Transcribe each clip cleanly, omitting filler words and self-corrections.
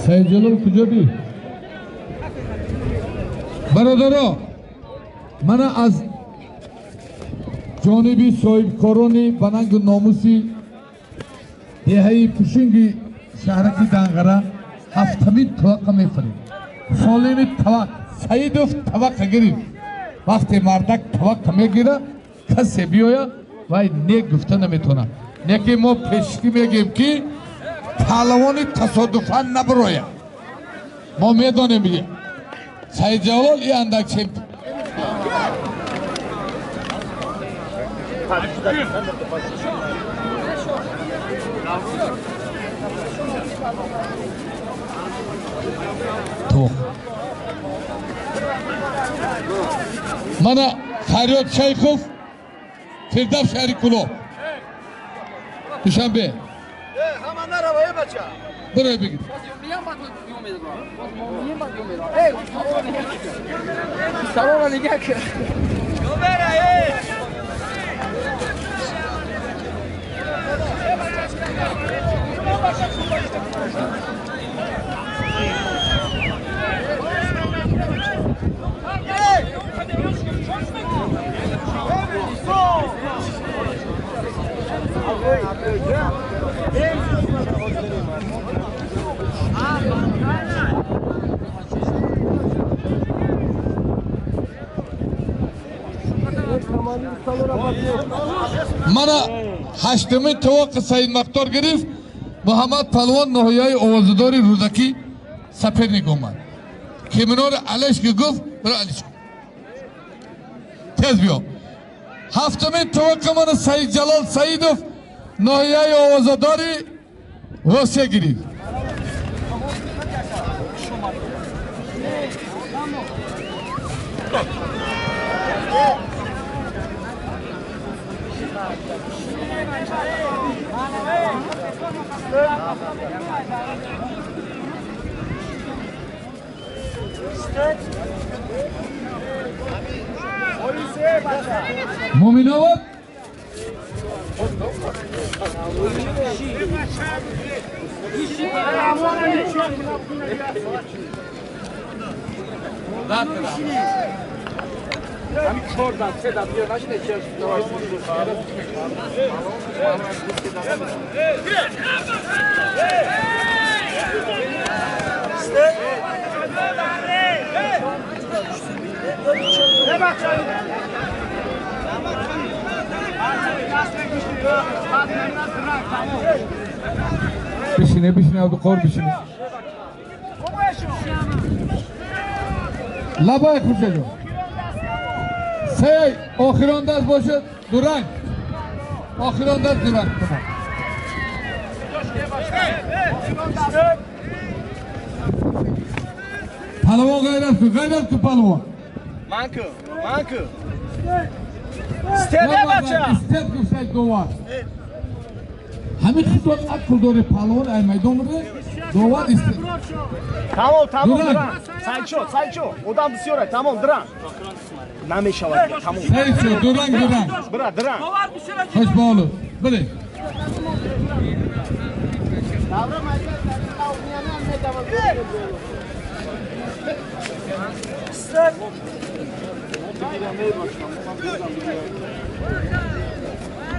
Саидҷалол куҷо би? Бародаро, мана аз ҷониби соҳибкорони банангу номуси деҳаи Пушинги шаҳраки Данғара ҳафтамин таваққа мефарем. Солими тавақ Саидов таваққа гирифт. Вақте мардак таваққа мегира, касе биёяд вай не гуфта наметавонад. Неки мо пешкӣ мегӯем, ки паҳлавони тасодуфан набирояд. Мо медонем, Саидҷалол и андак чемпион. Мана Фарёд Шайхов, Фирдавс шаҳри Кӯлоб, Душанбе. Бирой бигир. Мана ҳаштумин тавоқи Саидмухтор гирифт. Муҳаммад Палвон ноҳияи овозадори Рӯдакӣ соперник омад. Киминори алеш ки гуфт, биро алиш кун. Тез биё. Ҳафтумин тавоқи мана Саидҷалол Саидов ноҳияи овозадори Восия гирифт. Муминобод بشینه بشینه عبدالقهار بشینه. لبای خوشه جان. سه آخران دست باشد دورنگ. آخران دست دورنگ. پهلوان غیرت کن، غیرت کن پهلوان. من کو، من کو. استد بچه. استد گفت دوار. همین خطوط عقل داره پهلوان ای میدان بره. دوار استد. تمام تمام دران. سایچو سایچو. одам бисёр тамом دران. намешавад тамом. سایچو دوران دوران. бира دران. خوش بالو. بله.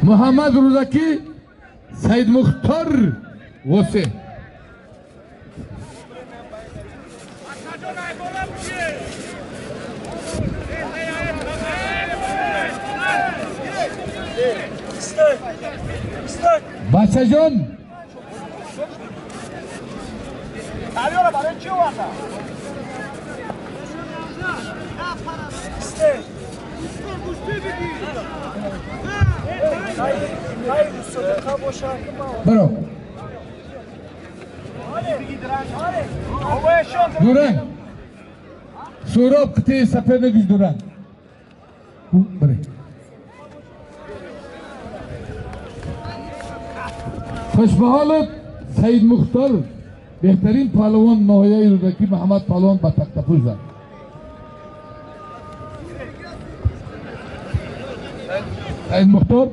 محمد رودکی سید مختار واسه بچه جان برو دوران سوراب قطعی سپر نگیش دوران بره خوش به حالت سید مختار بهترین پهلوان ناحیه رودکی محمد پهلوان به تخته‌پوش زد. Саид Мухтор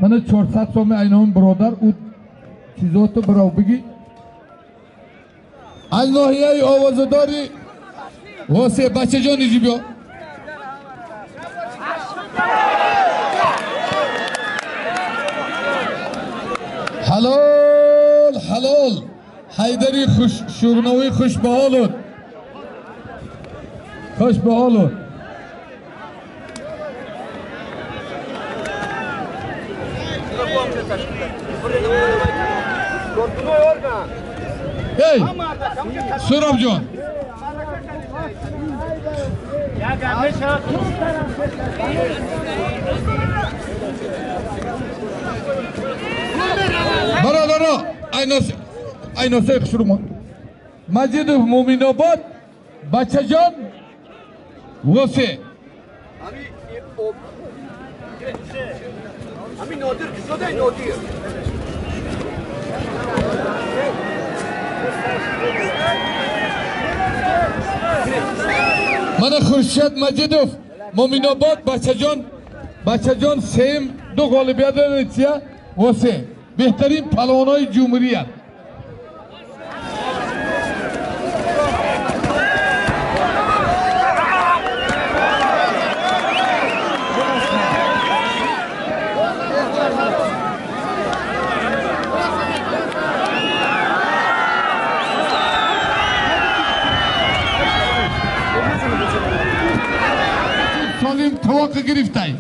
мана 400 соми айнон бародар у чизото баров биги. Аз ноҳияи овозадори Восе бачаҷон иҷи биё. Ҳалол ҳалол Ҳайдари хуш шурновӣ хуш ба ҳолут. Хуш ба ҳолут. Эй, Суробҷон. Бародаро, айносаи хушрумо. Маҷидов Муминобод, бачаҷон Восе. Мана Хуршед Маҷидов, Муминобод, бачаҷон, бачаҷон сеюм ду ғолибият дорад, Восе. Беҳтарин палвонои ҷумҳурият. Солим тавоқа гирифтай.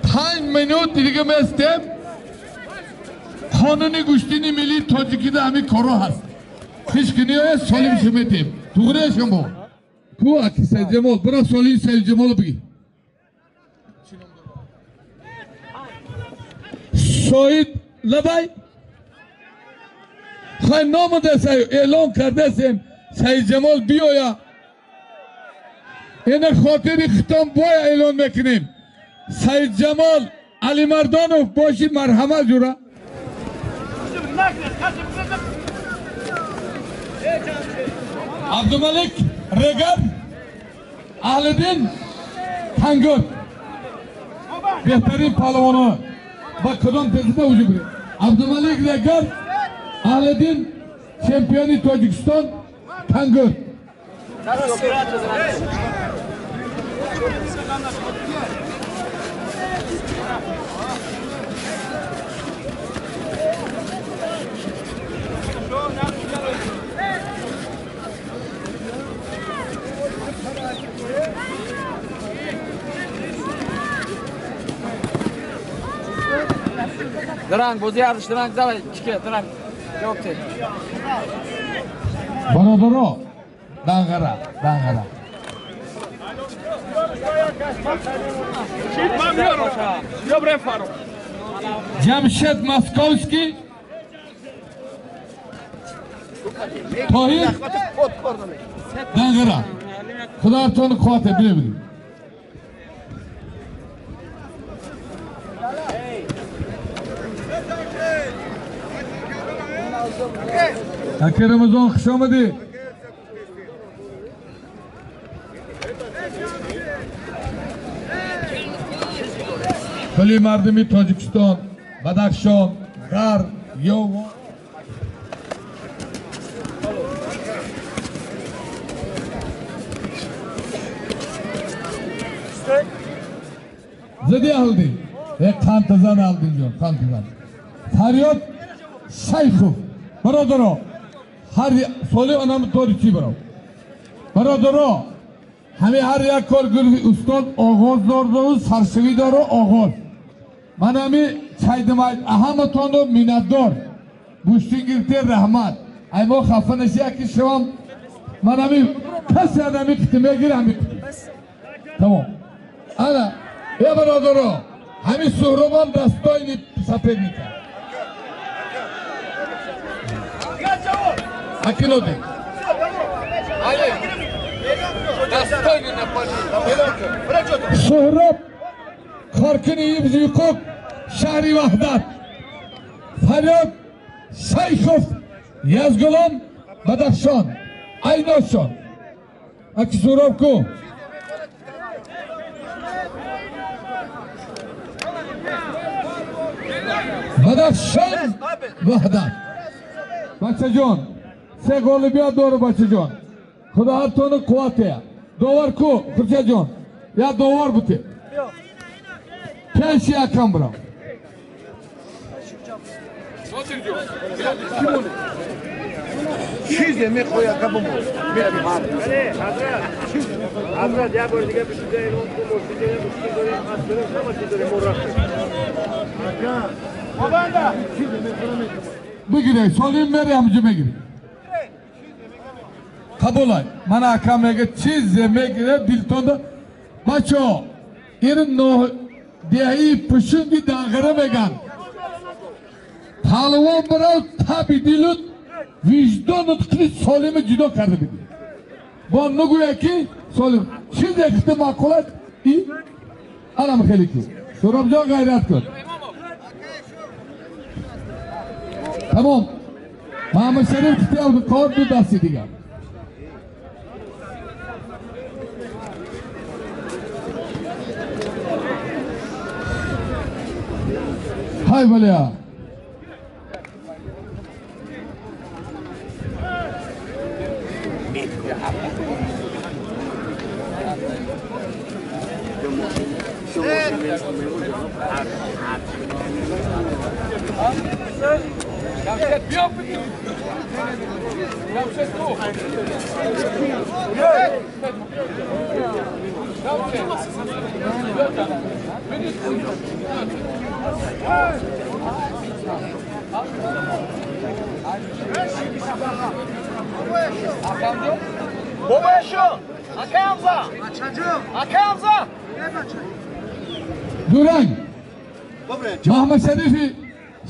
5 минут дига местем. Қонуни гӯштини миллии тоҷикида ҳамин коро ҳаст. Ҳеч ки неояд солим шуметем. Туғрия шумо. Ку аки Сайидҷамол, бира солим Сайидҷамоло биги. Соид лабай. Хай номуда эълон кардасем Сайидҷамол биёя. Ина хотири хитом боя эълон мекунем. Сайидҷамол Алимардонов боши марҳамат ҷура. Абдумалик Регар, Аҳлиддин Тангур. Беҳтарин палвоно ба кадом тезида вуҷуд биред. Абдумалик Регар, Аҳлиддин чемпиони Тоҷикистон Тангур. Дранг, бозӣ арзиш, дранг, давай, чике, дранг. Ҷавоб те. Бародаро, Данғара, Данғара. Ҷамшед Московский, Тоҳир Данғара. Худоятон қувват бибинед. Аки Рамазон хуш омадӣ. Кулли мардуми Тоҷикистон, Бадахшон, Ғарб, Ёвон. Зади Аҳлиддин. Қантазан Аҳлиддинҷон, қантазан. Фарёд Шайхов. Бародаро, ҳар соли онам тори чӣ баров. Бародаро, ҳами ҳар як кор гурӯҳи устод оғоз дорду, саршавӣ дору оғоз. Ман ҳами чайдимайд ҳаматонро миннатдор. Гӯштин гирифте раҳмат. Ай мо хафа наши яки шавам. Ман ҳами касе ҳами қити мегир ҳами қити. Тамом. Ана, е бародаро, ҳами Суҳробам дастоини соперника. Акиноди. Суҳроб коркуни ҳифзи ҳуқуқ шаҳри Ваҳдат. Фарёд Шайхов Язгулом Бадахшон. Айношон. Аки Суҳроб ку? Бадахшон Ваҳдат. Бачаҷон, се ғолибият дору бачаҷон. Худо ҳартону қувват диҳад. Довар ку, Хуршедҷон? Я довар бути. Пеши якам бирав. Чизе мехоҳӣ ака бимо. Ҳазрат, як бор дига бишида эълон кун, мошин дорем, мошин дорем, асп дорем, ҳама чиз дорем, мо рафтем. Ака, бигире, солим мери ҳамҷо мегири. Қабулай. Мана ака мега чизе мегире дилтонда. Бачо, ин деҳаи Пушунги Данғара меган. Палвон бирав таби дилут виҷдонут қили солими ҷудо карда бигир. Бо нагӯя ки солим чизе кити маъқулат и анам хеле ки. Суробҷон ғайрат кун. Тамом. Маҳмадшариф кити Абдуқоҳор ду дасти дигар. Ҳай валия. Бобояшон, ака Ҳамза! Ака Ҳамза! Дуранг. Маҳмадшарифи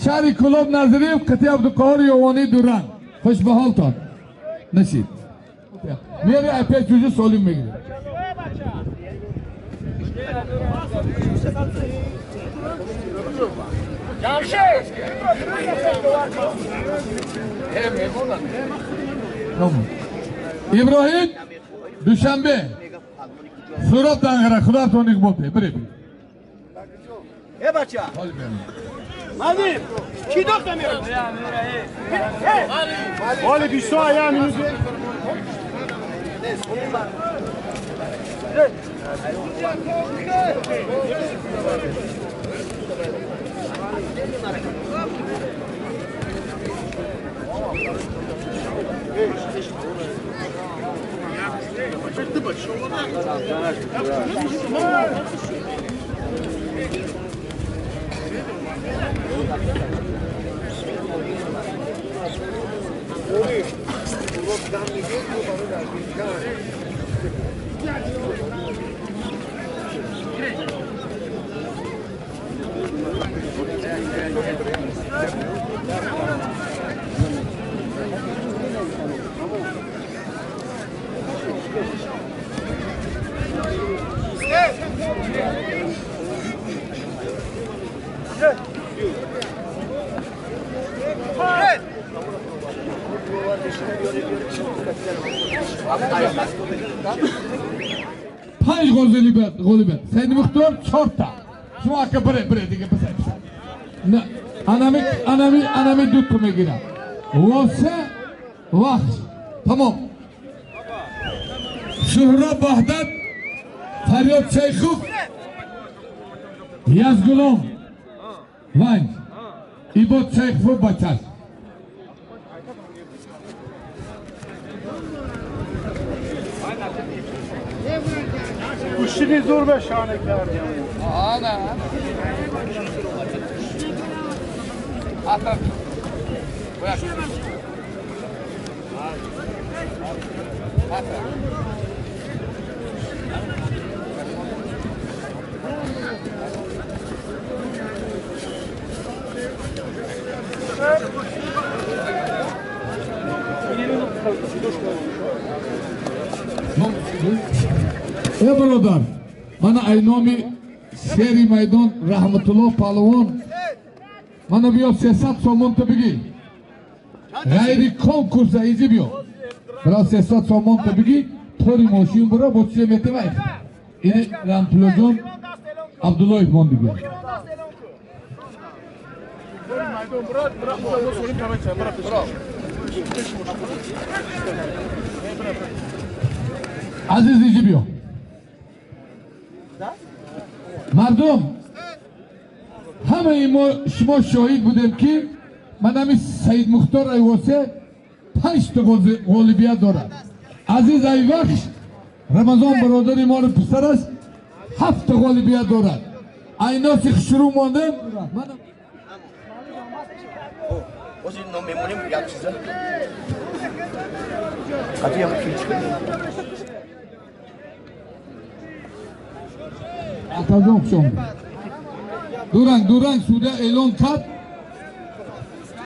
шаҳри Кӯлоб Назриев қити Абдуқоҳор Ёвонӣ Дуранг. Хуш ба ҳолтон. Нашид. Мери опять чужу солим мегиред. Иброҳим Душанбе. Суроб Данғара, Худотон иқбол те. Бире. Э бача. Мадим, ки дохта мерам? Оли 21 минут. Панҷ ғолибият. Саид Мухтор чорта. Шумо ака бире, бире дига бисай. Анами, анами, анами дуто мегирад. Восе вахш. Тамом. Шуҳроб Ваҳдат, Фарёд Шайхов, Язгулом Ванҷ, Ибод Шайхов бачаш. Гӯштини зур ба шона кардем. Ана. Ата. Bırak. Ата. Э бародар, мана айноми шери майдон Раҳматулло Палвон, мана биё 300 сомонта бигӣ. Ғайри конкурса изи биё. Бира 300 сомонта бигӣ, тори мошин бура бо чизе метавай. Ини Раҳматуллоҷон Абдуллоев мон дигар. Азиз иҷи биё. Мардум, ҳамаи мо шумо шоҳид будем, ки манами Саид Мухтор Айвосе 5 та ғолибият дорад. Азиз Айвахш Рамазон бародари моро писараш 7 та ғолибият дорад. Айноси хушрӯ мондем. Атажон хушомад. Дуранг, дуранг, судья эълон кард.